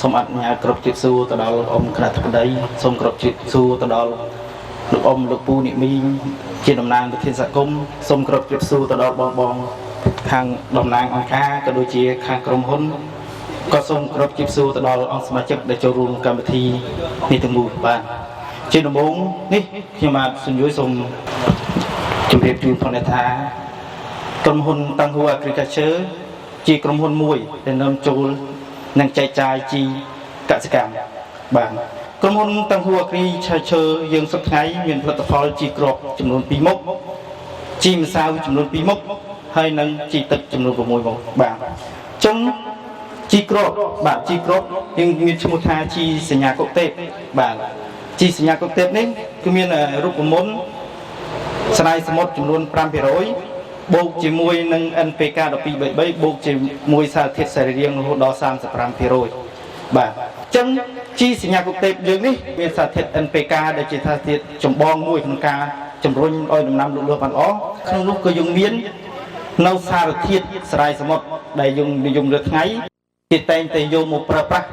សូមអនុញ្ញាតគ្រប់ជម្រាបសួរទៅដល់អ៊ំគណៈធិបតីសូមគ្រប់ជម្រាបសួរទៅដល់លោកអ៊ំលោកពូអ្នកមីងជាតំណាងប្រធានសហគមន៍សូមគ្រប់ជម្រាបសួរទៅដល់បងបងខាងតំណាងអង្គការក៏ដូចជាខាងក្រុមហ៊ុនក៏សូមគ្រប់ជម្រាបសួរទៅដល់អង្គសមាជិកដែលចូលរួមកម្មវិធីនេះទាំងមូលបាទជាដំបូងនេះខ្ញុំបាទសុនយុយសូមជម្រាបជូនផងដែរថាក្រុមហ៊ុនតាំងហ៊ូ Agriculture ជាក្រុមហ៊ុនមួយដែលនាំចូលនិងចែកចាយជីកសិកម្មបាទក្រុមហ៊ុនតាំងហ៊ូ Agriculture យើងសប្តាហ៍ថ្ងៃមានផលិតផលជីគ្រាប់ចំនួន2មុខជីម្សៅចំនួន2មុខហើយនិងជីទឹកចំនួន6មុខបាទអញ្ចឹងជីគ្រាប់បាទជីគ្រាប់យើងមានឈ្មោះថាជីសញ្ញាកុកទេពបាទជីសញ្ញាកុកទេពនេះគឺមានរូបមន្តស្រាយសមុទ្រចំនួន5%បូកជាមួយនឹង NPK 1233បូកជាមួយសារធាតុសរីរាង្គរហូតដល់35%បាទអញ្ចឹងជីសញ្ញាកុកទេពយើងនេះមានសារធាតុ NPK ដែលជាសារធាតុចម្បងមួយក្នុងការជំរុញឲ្យដំណាំលូតលាស់បានល្អក្នុងនោះក៏យើងមាននៅសារធាតុសរាយសមុទ្រដែលយើងនិយមលើថ្ងៃគេតែងតែយកមកប្រើប្រាស់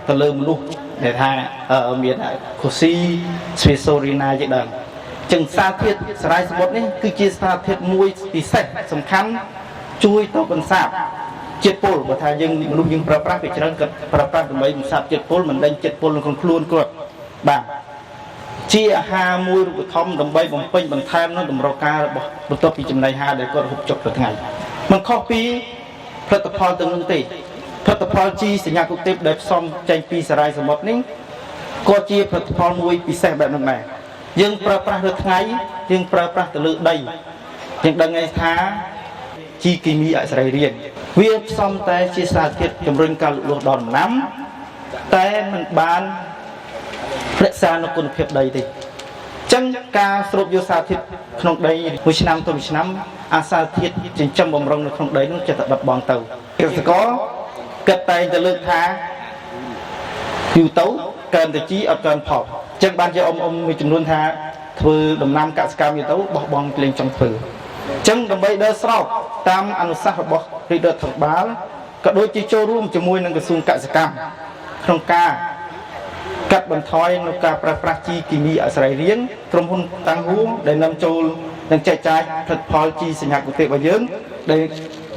ទៅលើមនុស្សដែលថាមានកូស៊ីស្វីសូរីណាជាដើមចឹងសារធាតុសរាយសមុទ្រនេះគឺជាសារធាតុមួយពិសេសសំខាន់ជួយទៅបន្សាបជាតិពុលបើថាយើងមនុស្សយើងប្រើប្រាស់វាច្រើនគាត់ប្រើប្រាស់ដើម្បីបន្សាបជាតិពុលមិនដេញជាតិពុលនៅក្នុងខ្លួនគាត់បាទជាអាហារមួយរូបធម្មដើម្បីបំពេញបន្ថែមនៅតម្រូវការរបស់បន្ទាប់ពីចំណីអាហារដែលគាត់ហូបចុកទៅថ្ងៃមិនខុសពីផលិតផលទាំងនោះទេផលិតផលជីសញ្ញាគុកទេពដែលផ្សំចេញពីសារាយសមុទ្រនេះក៏ជាផលិតផលមួយពិសេសបែបនោះដែរយើងប្រើប្រាស់លើថ្ងៃយើងប្រើប្រាស់ទៅលើដីយើងដឹងហើយថាជីគីមីអសរីរាង្គវាផ្សំតែជាសារធាតុជំរុញការលូតលាស់ដល់ដំណាំតែមិនបានរក្សានូវគុណភាពដីទេចឹងការស្រូបយកសារធាតុក្នុងដីមួយឆ្នាំទៅមួយឆ្នាំអាសារធាតុចិញ្ចឹមបំរុងនៅក្នុងដីនោះចិត្តតែបាត់បង់ទៅកសិករគិតតែងទៅលើកថាយូរទៅកើនទៅជីអត់កើនផលចឹងបានជាអ៊ំអ៊ំមួយចំនួនថាធ្វើដំណាំកសិកម្មយូរទៅបោះបង់លេងចង់ធ្វើចឹងដើម្បីដើរស្របតាមអនុសាសន៍របស់រាជរដ្ឋាភិបាលក៏ដូចជាចូលរួមជាមួយនឹងក្រសួងកសិកម្មក្នុងការកាត់បន្ថយនៅការប្រើប្រាស់ជីគីមីអសរីរាង្គក្រុមហ៊ុនតាំងហ៊ូដែលនាំចូលនិងចែកចាយផលិតផលជីសញ្ញាគុតិរបស់យើងដែល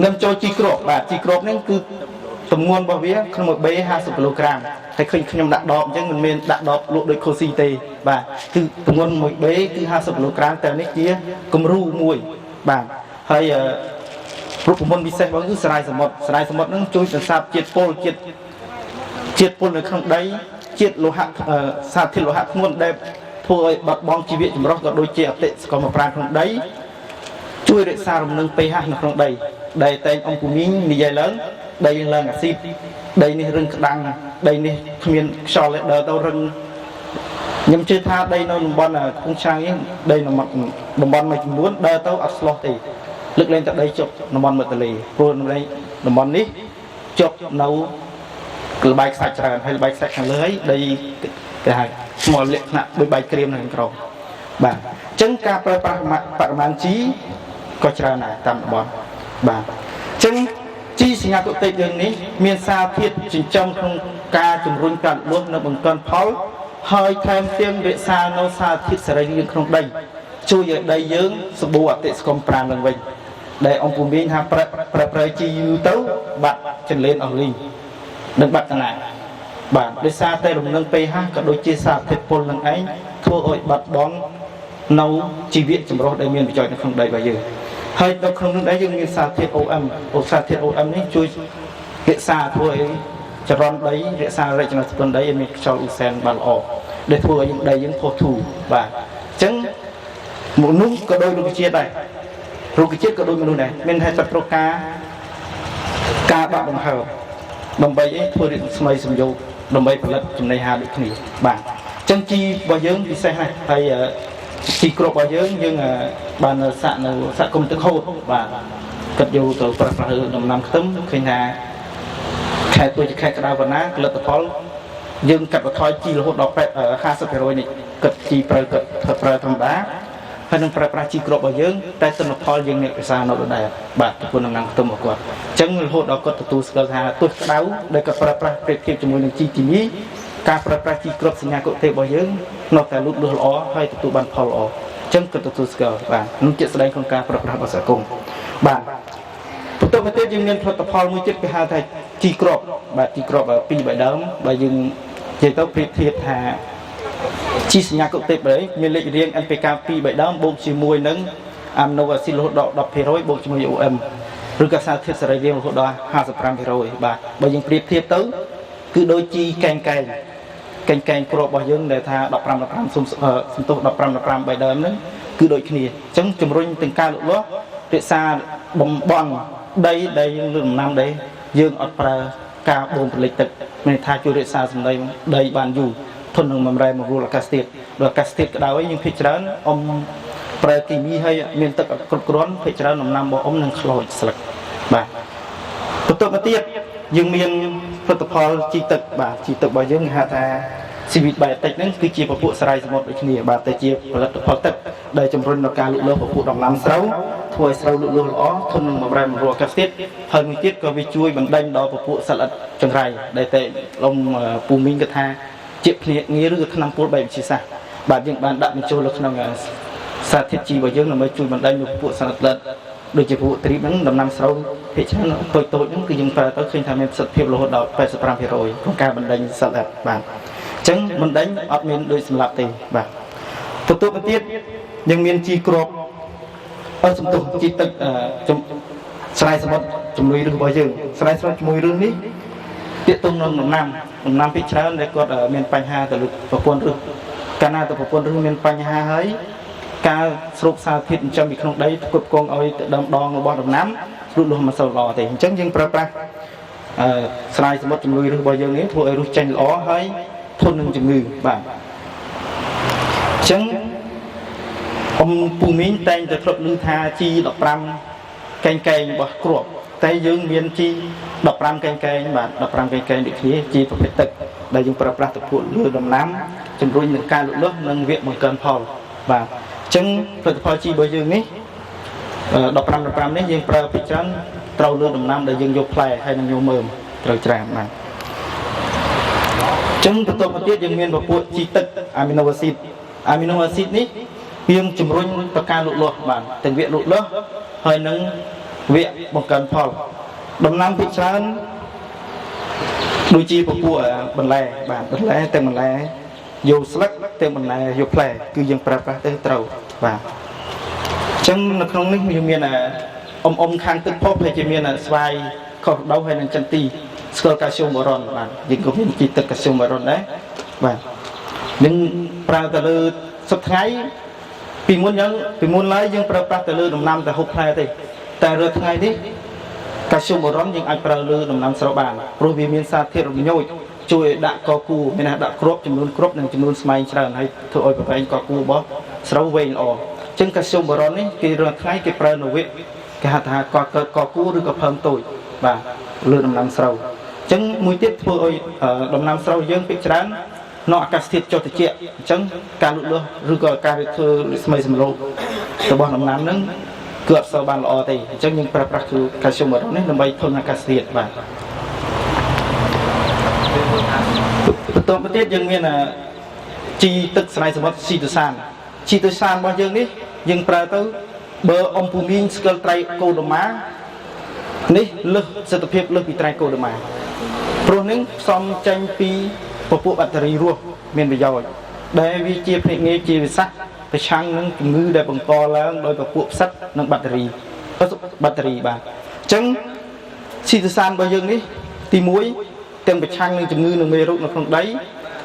នាំចូលជីគ្រាប់បាទជីគ្រាប់នេះគឺទម្ងន់របស់វាក្នុងមួយបេ50គីឡូក្រាមហើយឃើញខ្ញុំដាក់ដបអញ្ចឹងមិនមែនដាក់ដបលក់ដូចខូស៊ីទេបាទគឺទម្ងន់មួយបេគឺ50គីឡូក្រាមតែនេះជាគំរូមួយបាទហើយរូបមន្តពិសេសរបស់គឺសរាយសមុទ្រសរាយសមុទ្រហ្នឹងជួយបន្សាបជាតិពុលជាតិជាតិពុលនៅក្នុងដីជាតិលោហៈសារធាតុលោហៈធ្ងន់ដែលធ្វើឲ្យបាត់បង់ជីវៈចម្រុះក៏ដូចជាអតិសកម្មប្រាណក្នុងដីជួយរក្សារំនឹង pH នៅក្នុងដីដែលតែងអង្គពូមីងនិយាយឡើងដីឡើងអាស៊ីតដីនេះរឹងក្តាំងដីនេះគ្មានខ្យល់ទេដើរទៅរឹងខ្ញុំជឿថាដីនៅតំបន់កំពង់ឆ្នាំងនេះដីតំបន់មួយចំនួនដើរទៅអត់ស្លោះទេលើកលែងតែដីជប់តំបន់មាត់ទន្លេព្រោះតំបន់នេះជប់នៅលបែកខ្សាច់ច្រើនហើយលបែកខ្សាច់ខាងលើហើយដីគេហៅស្មោះលក្ខណៈដូចបែកក្រៀមនៅខាងក្រោមបាទអញ្ចឹងការប្រើប្រាស់បរិមាណជីក៏ច្រើនដែរតាមតំបន់បាទអញ្ចឹងជីសញ្ញាគុតិយើងនេះមានសារធាតុចិញ្ចឹមក្នុងការជំរុញការលូតលាស់និងបង្កើនផលហើយថែមទាំងរក្សានៅសារធាតុសរីរាង្គក្នុងដីជួយឲ្យដីយើងសម្បូរអតិសកម្មប្រាណឡើងវិញដែលអង្គពូមីងថាប្រើប្រើជីយូរទៅបាត់ចន្លេនអស់លីងនឹងបាត់កណាបាទដោយសារតែរំនឹង pH ក៏ដូចជាសារធាតុពុលនឹងឯងធ្វើឲ្យបាត់បង់នៅជីវៈចម្រុះដែលមានប្រយោជន៍នៅក្នុងដីរបស់យើងហើយនៅក្នុងនោះដែរយើងមានសារធាតុ OM អូសារធាតុ OM នេះជួយរក្សាធ្វើឲ្យចរន្តដីរក្សារចនាសម្ព័ន្ធដីឲ្យមានខ្យល់អ៊ូសែនបានល្អដែលធ្វើឲ្យយើងដីយើងផុសធូរបាទអញ្ចឹងមនុស្សក៏ដូចរុក្ខជាតិដែររុក្ខជាតិក៏ដូចមនុស្សដែរមានថាត្រូវការការបាក់បង្ហើបដើម្បីអីធ្វើរាជស្មីសំយោគដើម្បីផលិតចំណីអាហារដូចគ្នាបាទអញ្ចឹងជីរបស់យើងពិសេសណាស់ហើយជីគ្រាប់របស់យើងយើងបានសាក់នៅសហគមន៍ទឹកហូតបាទគិតយកទៅប្រើប្រាស់ដំណាំខ្ទឹមឃើញថាខែទួជាខែក្តៅប៉ុណ្ណាផលិតផលយើងកាត់បន្ថយជីរហូតដល់50%នេះគិតជីប្រើគិតប្រើធម្មតា ហើយនឹងប្រើប្រាស់ជីគ្រាប់របស់យើងតែទិន្នផលយើងអ្នករក្សានៅដដែលបាទប្រពន្ធតំណាងខ្ទុំរបស់គាត់អញ្ចឹងរហូតដល់គាត់ទទួលស្គាល់ថាទោះក្តៅដែលគាត់ប្រើប្រាស់ប្រៀបធៀបជាមួយនឹងជីគីមីការប្រើប្រាស់ជីគ្រាប់សញ្ញាកុទេរបស់យើងនៅតែលូតលាស់ល្អហើយទទួលបានផលល្អអញ្ចឹងគាត់ទទួលស្គាល់បាទនឹងជាក់ស្ដែងក្នុងការប្រើប្រាស់របស់សហគមន៍បាទបន្តមកទៀតយើងមានផលិតផលមួយទៀតគេហៅថាជីគ្រាប់បាទជីគ្រាប់ពីរបីដើមបើយើងនិយាយទៅប្រៀបធៀបថាជីសញ្ញាកុទេបីមានលេខរៀង NPK 2បីដើមបូកជាមួយនឹងអាមីណូអាស៊ីតរហូតដល់10%បូកជាមួយ UM ឬក៏សារធាតុសរីរាង្គរហូតដល់55%បាទបើយើងប្រៀបធៀបទៅគឺដូចជីកែងកែងកែងកែងគ្រាប់របស់យើងដែលថា15 15សុំសំទោស15 15បីដើមហ្នឹងគឺដូចគ្នាអញ្ចឹងជំរុញទាំងការលូតលាស់រក្សាបំបន់ដីដែលយើងលើដំណាំដីយើងអត់ប្រើការបូមផលិតទឹកមានន័យថាជួយរក្សាសម្ដីដីបានយូរធន់នឹងបំរែបំរួលអាកាសធាតុដល់អាកាសធាតុក្តៅឯងយើងភាគច្រើនអ៊ំប្រើគីមីហើយមានទឹកអត់គ្រប់គ្រាន់ភាគច្រើនដំណាំរបស់អ៊ំនឹងខ្លោចស្លឹកបាទបន្ទាប់មកទៀតយើងមានផលិតផលជីទឹកបាទជីទឹករបស់យើងគេហៅថា ជីវិតបែតិចហ្នឹងគឺជាពពួកសរាយសមុទ្រដូចគ្នាបាទតែជាផលិតផលទឹកដែលជំរុញដល់ការលូតលាស់ពពួកដំណាំស្រូវធ្វើឲ្យស្រូវលូតលាស់ល្អធន់នឹងបំរែបំរួលអាកាសធាតុហើយមួយទៀតក៏វាជួយបណ្ដេញដល់ពពួកសត្វល្អិតចង្រៃដែលតែលំពូមីងគាត់ថាជាភ្នាក់ងារឬក៏ថ្នាំពុលបែបវិទ្យាសាស្ត្របាទយើងបានដាក់បញ្ចូលនៅក្នុងសារធាតុជីរបស់យើងដើម្បីជួយបណ្ដេញពពួកសត្វល្អិតដូចជាពួកទ្រីបហ្នឹងដំណាំស្រូវភាគច្រើនតូចតូចហ្នឹងគឺយើងប្រើទៅឃើញថាមានប្រសិទ្ធភាពរហូតដល់85%ក្នុងការបណ្ដេញសត្វល្អិតបាទអញ្ចឹងបណ្ដេញអត់មានដូចសម្លាប់ទេបាទបន្ទាប់មកទៀតយើងមានជីគ្រាប់អត់សំទោសជីទឹកស្រែសមុទ្រជំនួយរឹសរបស់យើងស្រែសមុទ្រជំនួយរឹសនេះទាក់ទងនឹងដំណាំដំណាំភាគច្រើនដែលគាត់មានបញ្ហាទៅលើប្រព័ន្ធរឹសកាលណាទៅប្រព័ន្ធរឹសមានបញ្ហាហើយការស្រូបសារធាតុចិញ្ចឹមពីក្នុងដីគ្រប់គ្រងឲ្យទៅដើមដងរបស់ដំណាំលូតលាស់មិនសូវល្អទេអញ្ចឹងយើងប្រើប្រាស់អឺស្រែសមុទ្រជំនួយរឹសរបស់យើងនេះធ្វើឲ្យរឹសចេញល្អហើយធន់នឹងជំងឺបាទអញ្ចឹងអ៊ំពូមីងតែងតែធ្លាប់ឮថាជី15កែងកែងរបស់គ្រាប់តែយើងមានជី15កែងកែងបាទ15កែងកែងដូចគ្នាជីប្រភេទទឹកដែលយើងប្រើប្រាស់ទៅពួកលើដំណាំជំរុញនឹងការលូតលាស់និងវគ្គបង្កើនផលបាទអញ្ចឹងផលិតផលជីរបស់យើងនេះ15 15នេះយើងប្រើពីច្រើនត្រូវលើដំណាំដែលយើងយកផ្លែហើយនឹងយកមើមត្រូវច្រើនបាទអញ្ចឹងបន្ទាប់មកទៀតយើងមានពពួកជីទឹកអាមីណូអាស៊ីតអាមីណូអាស៊ីតនេះយើងជំរុញប្រការលូតលាស់បាទទាំងវគ្គលូតលាស់ហើយនឹងវគ្គបង្កើនផលដំណាំភាគច្រើនដូចជាពពួកបន្លែបាទបន្លែទាំងបន្លែយកស្លឹកទាំងបន្លែយកផ្លែគឺយើងប្រើប្រាស់ទៅត្រូវបាទអញ្ចឹងនៅក្នុងនេះយើងមានអ៊ំអ៊ំខាងទឹកផុសហើយជាមានស្វាយខុសដៅហើយនឹងចិនទីស្គាល់កាល់ស្យូមបារ៉ុនបាទយើងក៏មានជីទឹកកាល់ស្យូមបារ៉ុនដែរបាទនឹងប្រើទៅលើសប្តាហ៍ថ្ងៃពីមុនយើងពីមុនឡើយយើងប្រើប្រាស់ទៅលើដំណាំតែហូបផ្លែទេតែរាល់ថ្ងៃនេះកាល់ស្យូមបារ៉ុនយើងអាចប្រើលើដំណាំស្រូវបានព្រោះវាមានសារធាតុរំញោចជួយឲ្យដាក់កគូមានថាដាក់គ្រាប់ចំនួនគ្រាប់និងចំនួនស្មែងច្រើនហើយធ្វើឲ្យប្រវែងកគូរបស់ស្រូវវែងល្អអញ្ចឹងកាល់ស្យូមបារ៉ុននេះគេរាល់ថ្ងៃគេប្រើនៅវគ្គគេហៅថាកកើតកគូឬក៏ផើងតូចបាទលើដំណាំស្រូវអញ្ចឹងមួយទៀតធ្វើឲ្យដំណាំស្រូវយើងភាគច្រើននៅអាកាសធាតុចុះត្រជាក់អញ្ចឹងការលូតលាស់ឬក៏ការធ្វើស្មៃសម្រូបរបស់ដំណាំហ្នឹងគឺអត់សូវបានល្អទេអញ្ចឹងយើងប្រើប្រាស់គឺកាល់ស្យូមបារ៉ុននេះដើម្បីធន់អាកាសធាតុបាទបន្ទាប់មកទៀតយើងមានជីទឹកស្រែសមុទ្រស៊ីតូសានជីតូសានរបស់យើងនេះយើងប្រើទៅបើអំពូមីងស្គាល់ត្រៃកូដម៉ានេះលើសសិទ្ធិភាពលើសពីត្រៃកូដម៉ាព្រោះនឹងផ្សំចេញពីពពួកបាក់តេរីរស់មានប្រយោជន៍ដែលវាជាភ្នាក់ងារជាវិសាស្ត្រប្រឆាំងនឹងជំងឺដែលបង្កឡើងដោយពពួកផ្សិតនិងបាក់តេរីបាក់តេរីបាទអញ្ចឹងស៊ីតសានរបស់យើងនេះទី1ទាំងប្រឆាំងនឹងជំងឺនិងមេរោគនៅក្នុងដី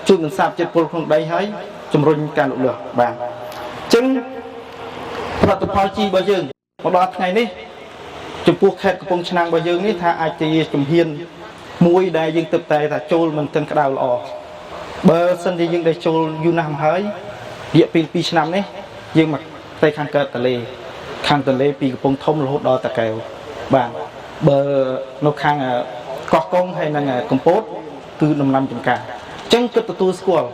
ជួយបន្សាបជាតិពុលក្នុងដីហើយជំរុញការលូតលាស់បាទអញ្ចឹងផលិតផលជីរបស់យើងមកដល់ថ្ងៃនេះចំពោះខេត្តកំពង់ឆ្នាំងរបស់យើងនេះថាអាចជាជំហានមួយដែលយើងទឹកតែថាចូលមិនទាន់ក្តៅល្អបើសិនជាយើងដែលចូលយូរណាស់មកហើយរយៈពេល2ឆ្នាំនេះយើងមកទៅខាងកើតទលេខាងទលេពីកំពង់ធំរហូតដល់តាកែវបាទបើនៅខាងកោះកុងហើយនិងកំពតគឺដំណាំចំការអញ្ចឹងគិតទទួលស្គាល់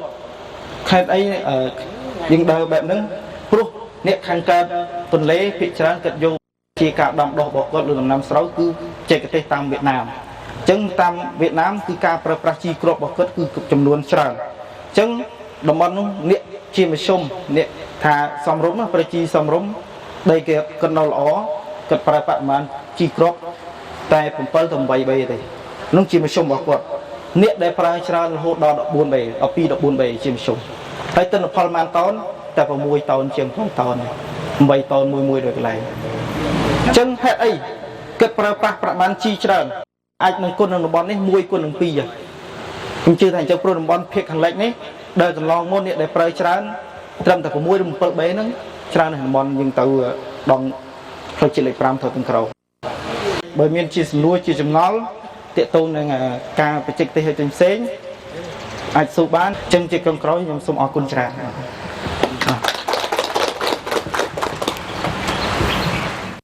ខេត្តអីយើងដើរបែបហ្នឹងព្រោះ អ្នកខាងកើតទន្លេភាគច្រើនគាត់យកជាការដាំដុះរបស់គាត់លើដំណាំស្រូវគឺបច្ចេកទេសតាមវៀតណាមអញ្ចឹងតាមវៀតណាមគឺការប្រើប្រាស់ជីគ្រាប់របស់គាត់គឺចំនួនច្រើនអញ្ចឹងតំបន់នោះអ្នកជាមធ្យមអ្នកថាសំរុំណាប្រជាសំរុំដីគេគាត់នៅល្អគាត់ប្រើបរិមាណជីគ្រាប់តែ7ទៅ8បីទេនោះជាមធ្យមរបស់គាត់អ្នកដែលប្រើច្រើនរហូតដល់14បី12 14បីជាមធ្យមហើយទិន្នផលប៉ុន្មានតោនតែ6តោនជាង6តោន8តោនមួយមួយដោយកន្លែងអញ្ចឹងហេតុអីគិតប្រើប្រាស់ប្រមាណជីច្រើនអាចនឹងគុណនឹងតំបន់នេះ1គុណនឹង2ខ្ញុំជឿថាអញ្ចឹងព្រោះតំបន់ភាគខាងលិចនេះដែលកន្លងមកអ្នកដែលប្រើច្រើនត្រឹមតែ6ឬ7 B ហ្នឹងច្រើននៅតំបន់យើងទៅដងផ្លូវជាតិលេខ5ទៅទាំងក្រោមបើមានជាសំណួរជាចម្ងល់ទាក់ទងនឹងការបច្ចេកទេសឲ្យផ្សេងៗអាចសួរបានអញ្ចឹងជាក្រុមក្រោយខ្ញុំសូមអរគុណច្រើន។